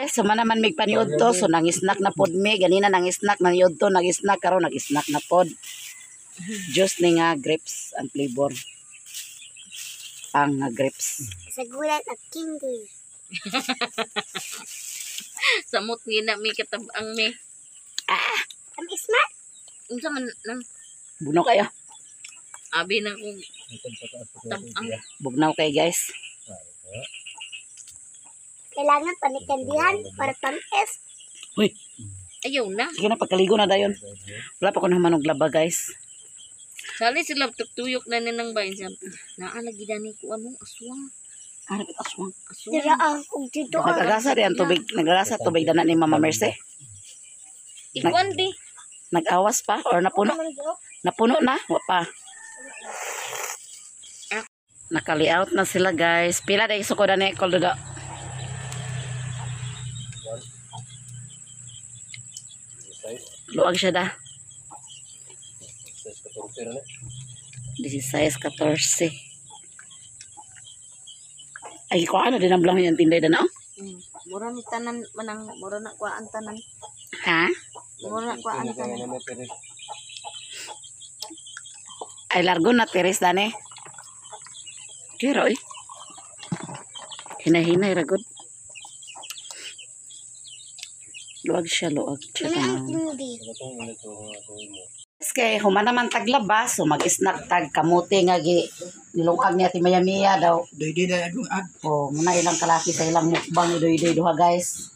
Eh, so man naman mig paniud to, so nang-snack na pod mi ganina, nang-snack naniud to, nag-snack karon, nag-snack na pod. Juice ni nga grapes ang flavor. Ang nga grapes. Sa gulat at candy. Samot ngina mi katabang mi. Ang isma? Unsa man nang Buno kayo. Abi na kong tabang. Bugnaw kay, guys. Kailangan panikandihan para tamis. Uy, Ayaw na. sige na, pagkaligo na dayon. Wala pa ko naman og laba, guys. Sali sila tuyok na ninang bayan siya. Naa lagi dani ko anong aswang. Ah, dapat aswang. Aswang. Dira ang kung dito ang Nagagasa di ang tubig, nagagasa tubig dana ni Mama Mercy. Ikuan di. Nag-awas pa or napuno? Napuno na? Wa pa. Naka-layout na sila, guys. Pila na isuko na ni Koldodo? Luag siya da. 16, 14. Ay, ko ano din ang blang yung tinday na, no? Mura ni tanan manang mura na kuan tanan. Ha? Mura na kuan tanan. Ay, largo na teres dani. Pero eh. Hinay-hinay ragod. Luag siya, luag siya. Ano ang Tanaw. candy? Kay human naman taglabas, so mag-snack tag kamote nga gi nilungag ni Ate Maya Mia daw. Doy na adung ag. O muna ilang kalaki sa ilang mukbang ni Doy Doy duha, guys.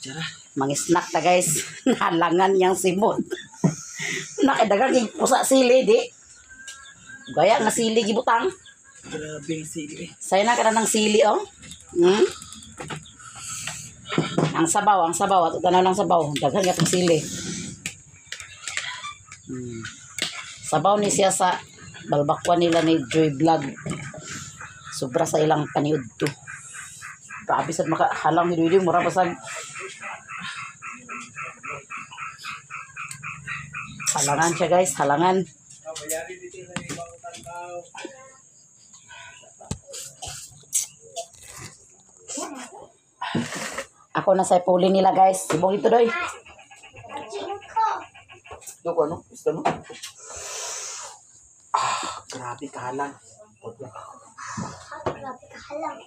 Tara. Mang-snack ta, guys. Nahalangan niyang simot. Nakadagang yung pusa sili di. Gaya nga sili gibutang. Grabe ang sili eh. Sayo na ka na ng sili oh. Ang sabaw, ang sabaw. Ato tanaw ng sabaw. Daghan nga itong sili. Sabaw ni siya sa balbakwan nila ni Joy Vlog. Sobra sa ilang paniud to. Grabe sad makahalang ni Doy Doy. Mura pa sad. Halangan siya, guys, halangan. Ako na sa puli nila, guys. Sibong ito doy. Cinco. Do ko ano? Gusto mo? Ah, grabe kahalang. Grabe ka halang.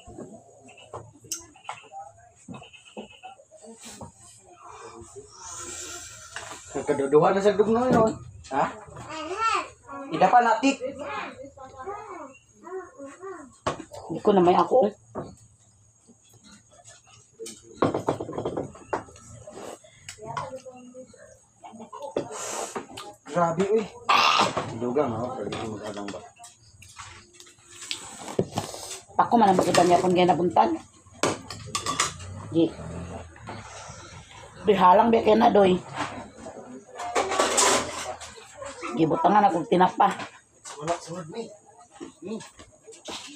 Nagkaduduha na sa dugno yun. Ha? Ida pa natik. Hindi ko na may ako. Oh. Grabe uy. Dugang ako, pwede ko mag-alang ba? Pako man ang maganda niya kung ginabuntag. Di. Doy halang biya kay na doy. Gibutangan akong tinapa. Wala sunod mi. Mi.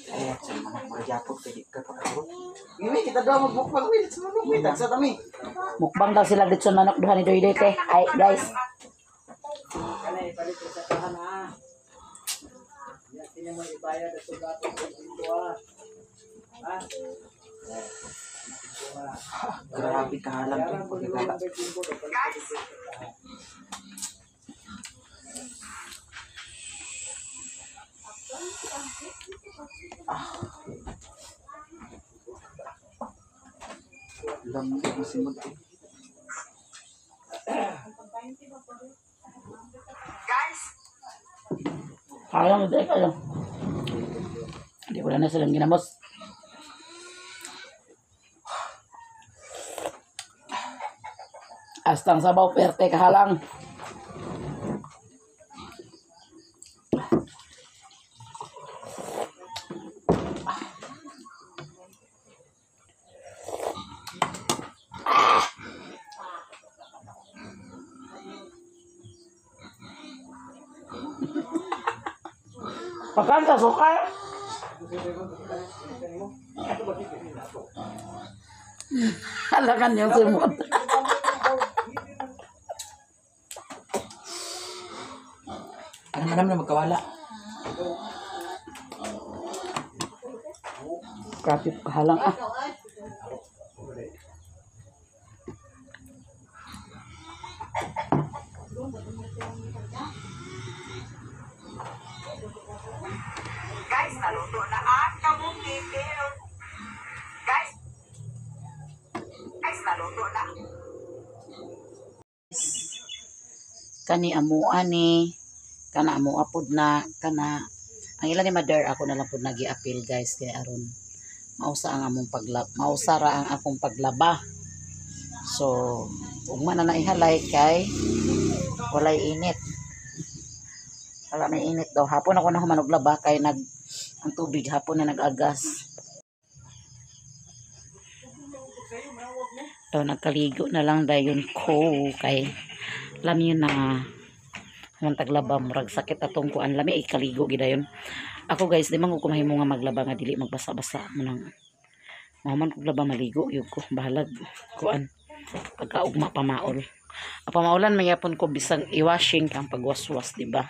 Ay, sa mga mga japog kay di ka pakaroon. Mi, mi, kita daw magbukbang mi. Sa manok mi, tagsa ta mi. Mukbang daw sila litson manok duha ni Doy Doy te. Ay guys. Grabe kahalang to yung pagkagala. Ah. Lamig ang simod eh. Halang doy kayo. Hindi ko na silang ginamos. Astang sabaw perte kahalang. Pakan ka sukar. Halangan yung simot. Ano man naman na magkawala? Grabe kahalang ah. Kani amua ni kana amua pod na kana ang ila ni mother, ako na lang pod nagi-appeal guys, kay aron mausa ang among paglab, mausa ra ang akong paglaba. So ugma na naihalay kay walay init, wala may init daw. Hapon ako na human og laba kay nag ang tubig hapon na nag-agas daw. Nagkaligo na lang dayon ko kay alam niyo na ang taglaba murag sakit atong kuan, lami ay kaligo gidayon ako guys. Di man ko mahimo nga maglaba nga dili magbasa-basa mo nang mahuman kog laba, maligo yun ko, bahalag kuan pagkaugma pamaol. Ang pamaulan mayapon ko bisang i-washing kang pagwaswas, di ba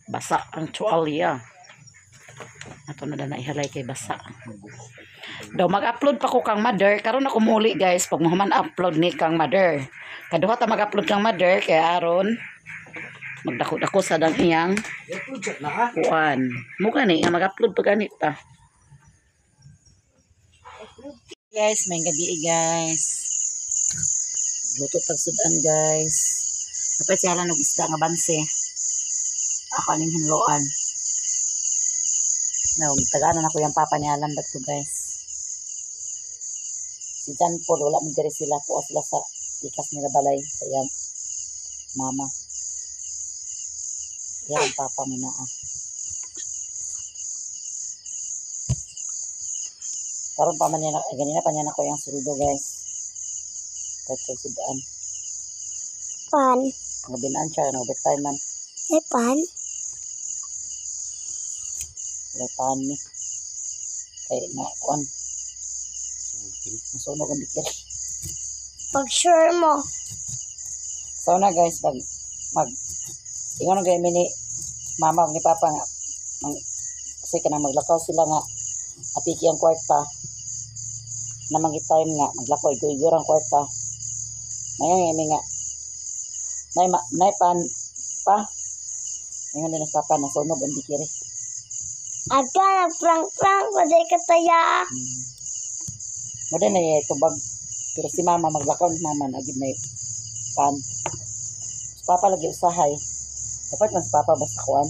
basa ang tuwalya ato na na ihalay kay basa daw. Mag-upload pa ko kang mother karon ako muli guys, pag mahuman upload ni kang mother, kaduha ta mag-upload kang mother kay aron magdako-dako sa dang iyang I-upload na ha. Kuan mo gani nga mag-upload pa gani ta guys. May gabi guys, luto tag sudan guys. Dapat siya lang og isda nga banse, ako aning hinloan. No, taganan ako yung papa ni Alan to guys. Si John Paul wala man diri, sila tuwa sila sa tikas nila balay sa iyang mama. Yan ang papa mo na ah. Karon pa man niya, ganina pa niya na ko yung sweldo guys. Kahit sa sudan. Pan. Ang binaan siya, no, overtime man. May pan. Walay pan ni. Kay na, kuan, masunog ang bikir. Pag sure mo. So na guys, mag, ingon na gay ni mama ni papa nga, mang, kasi kanang maglakaw sila nga, apiki ang kwarta, na time nga, maglakaw, igo-igo ang kwarta. Ngayon, imi nga, nay, ma, nay pan, pa, ngayon din ang papa, nasunog ang bikiri. Aga, nagprang-prang. Paday ka taya. Mo din na tubag. Pero si mama, maglakaw ni mama, nagib na pan. Si papa lagi usahay. Dapat man si papa basta kuan.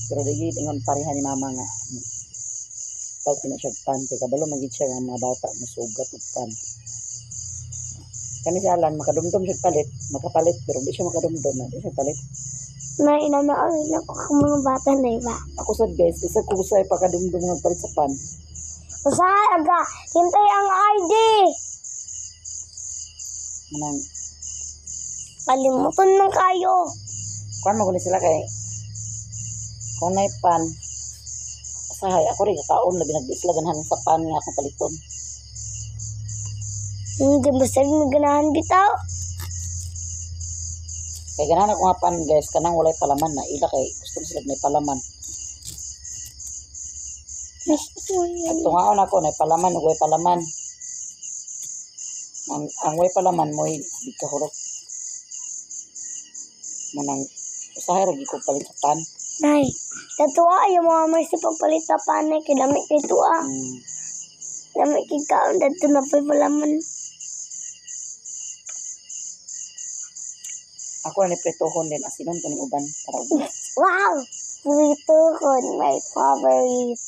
Pero di gid ingon pareha ni mama nga. Pag pina siya pan kay kabalo magid siya nga mga bata musugat og pan. Kani si Alan makadumdum siya palit, makapalit pero di siya makadumdum na di siya palit. Na inanaon na ko ang mga bata na iba. Ako sad guys, isa ko usay pakadumdum nga palit sa pan. Usahay, aga. Hintay ang ID. Manang Kalimutan man kayo. Kuan maguli sila kay kung nay pan usahay ako rin kakaon labi nagdi sila ganahan sa pan nga akong paliton. Hindi basta ganahan bitaw. Kay ganahan ako nga pan guys, kanang walay palaman na ila kay gusto na sila may palaman. At tungaon ako nay palaman ug way palaman. Ang way palaman mo'y di kahurot. Munang usahay ra gyud ko palit sa pan. Nay, tatuwa yung mga may sa pagpalit na panay kay dami kay tuwa. Dami kay kaon dadto na po'y palaman. Ako ni pritohon din asinon ko ning uban para ug Wow! Prituhon, my favorite.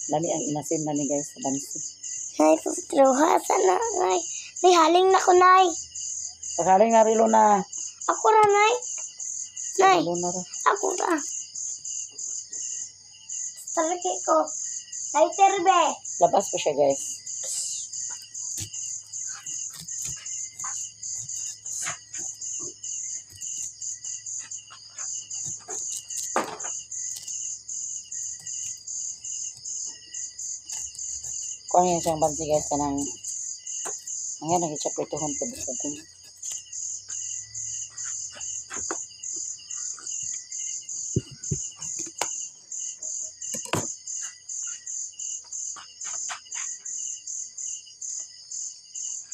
lami ang inasin na ni guys sa bansi. Nay, pagtruha sana, nay. Nay, haling na ko, nay. Paghaling na rilo na. Ako ra, nay. Nay, Rilo na ra. ako ra. Taraki ko. Nay, terbe. Labas pa siya guys. Kuan yan siyang bansi guys kanang ang yan naging siya prituhon kay bukog.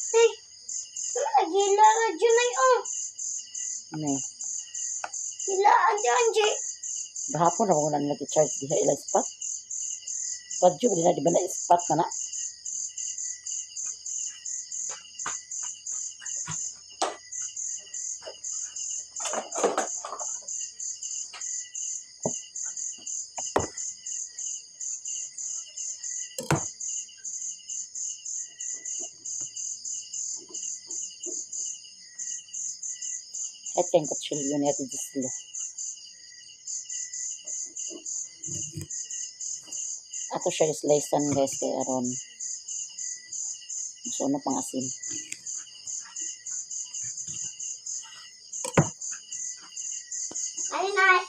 Nay, nagila radyo, nay, oh. Ano eh. Hila, ante, ante. Gahapon ra ko na nila charge diha ila spot. Radyo ba nila di ba na spot na na? Kahit kayong kutsilyo ni Ate Gislo. Ato siya slicean guys kay aron masuno pang asin. Ay, Nay.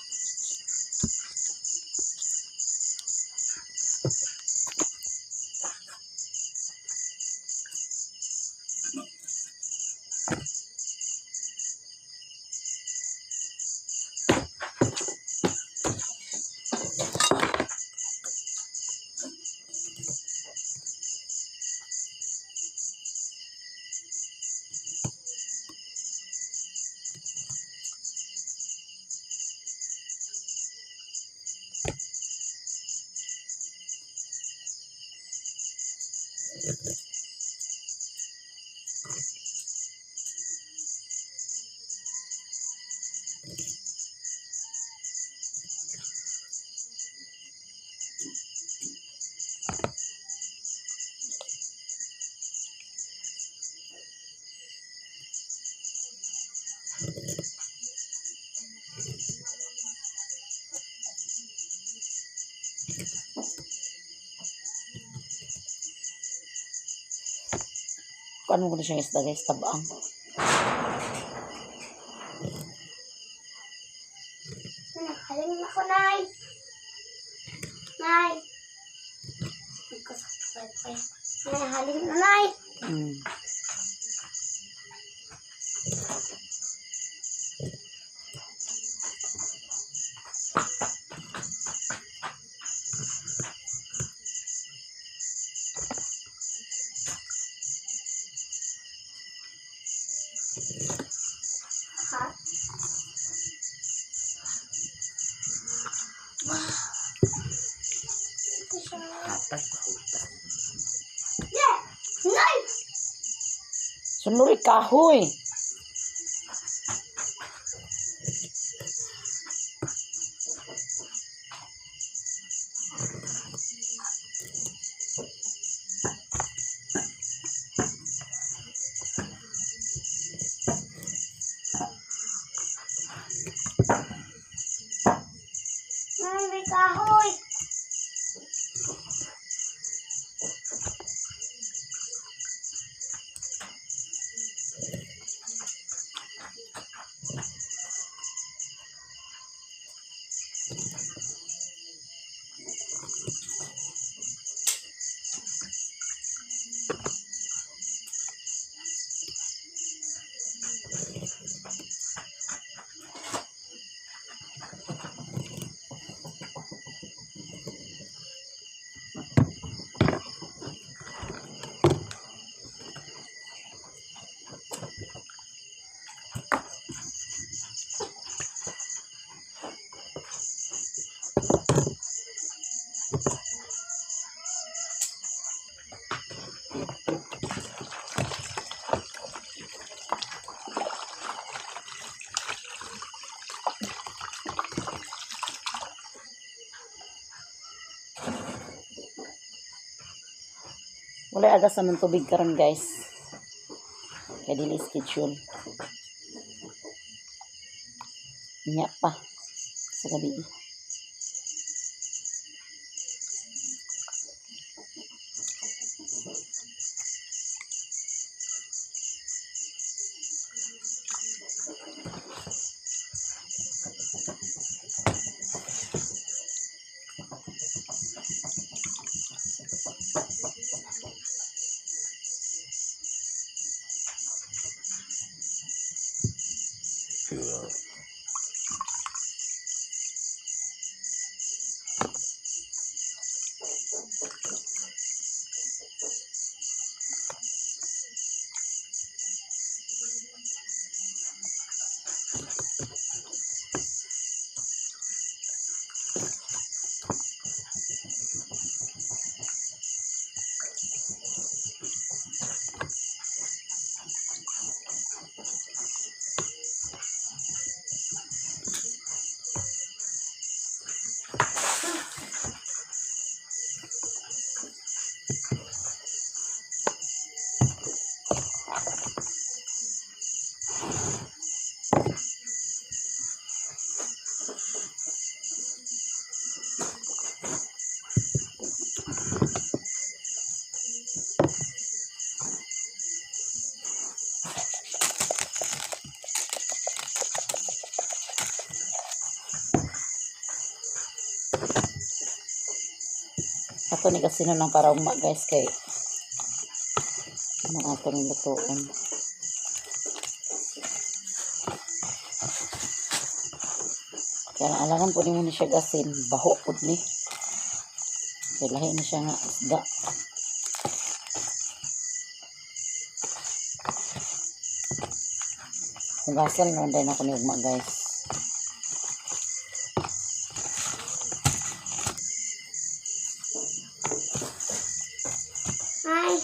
Kuan mo ko na siyang isda guys, tabaang. Nakaling ako, Nay. Nay. Nay, haling na, Nay. Ha? Ito siya. Hatas, hutas. Yeah! Nay! Sunuri kahoy. Nay, may kahoy. Wala agas naman tubig karon guys. Kaya dili schedule. Niya pa sa gabi. Ato ni kasi lang para ugma guys kay ano ato ning lutuon. Kaya alangan po ni mo ni siya asin, baho pud ni. Kay lahi ni siya nga isda. Hugasan naman din ako ni ugma guys. Hi.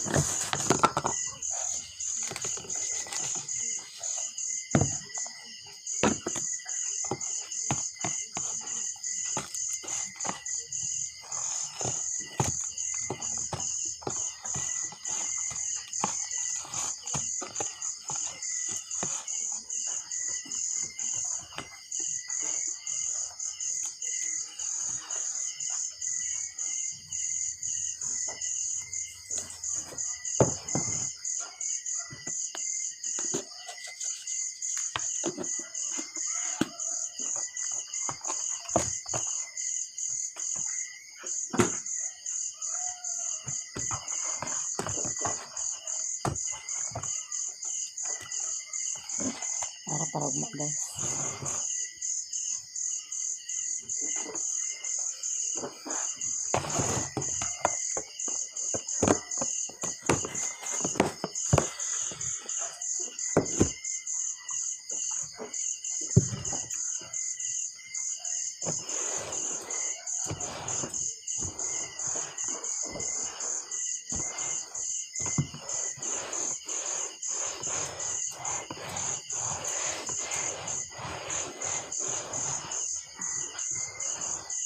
Para ugma guys.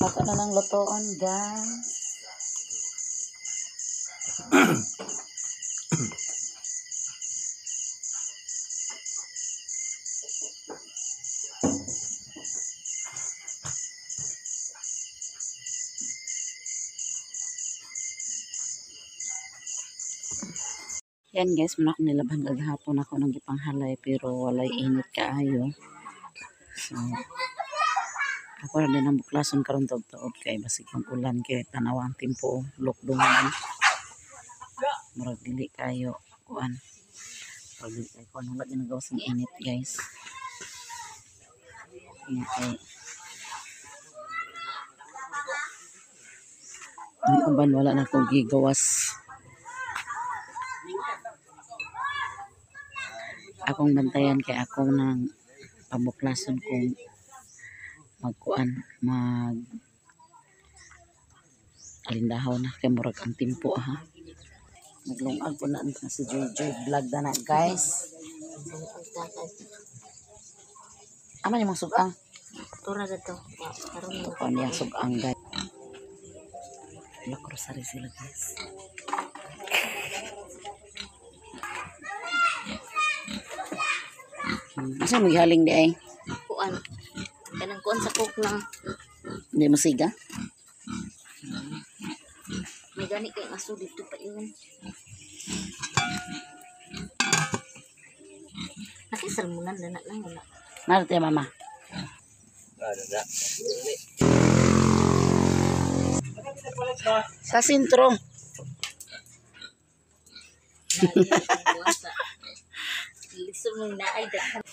Ato na ng lutoon guys. Yan guys, muna akong nilaban kagahapon ako ng gipanghalay pero walay init kaayo. So, ako na din ang buklason karon taod-taod kay basig ang ulan kay tanawa ang timpo lockdown man. Murag dili kayo kuan. Murag dili kayo kuan, wala ginagawa sa init guys. Kaya kay ang uban wala na akong gigawas. Akong bantayan kay ako nang pabuklason kung magkuan mag alindahaw na kay murag ang timpo ha. Naglungag po na si Joy Joy vlog na na guys. Ama ni mong sugang. Tura dito. Karon Kuan niya sugang guys. Nakrosary sila guys. Asa mo gihaling di ay? Kuan. Kanang kuan sa coke lang. Hindi mo siga? May gani kay aso dito pa yun. Nakisalmunan na na lang wala. Narito ya mama. Sa sentro. Lisod mo na ay daghan.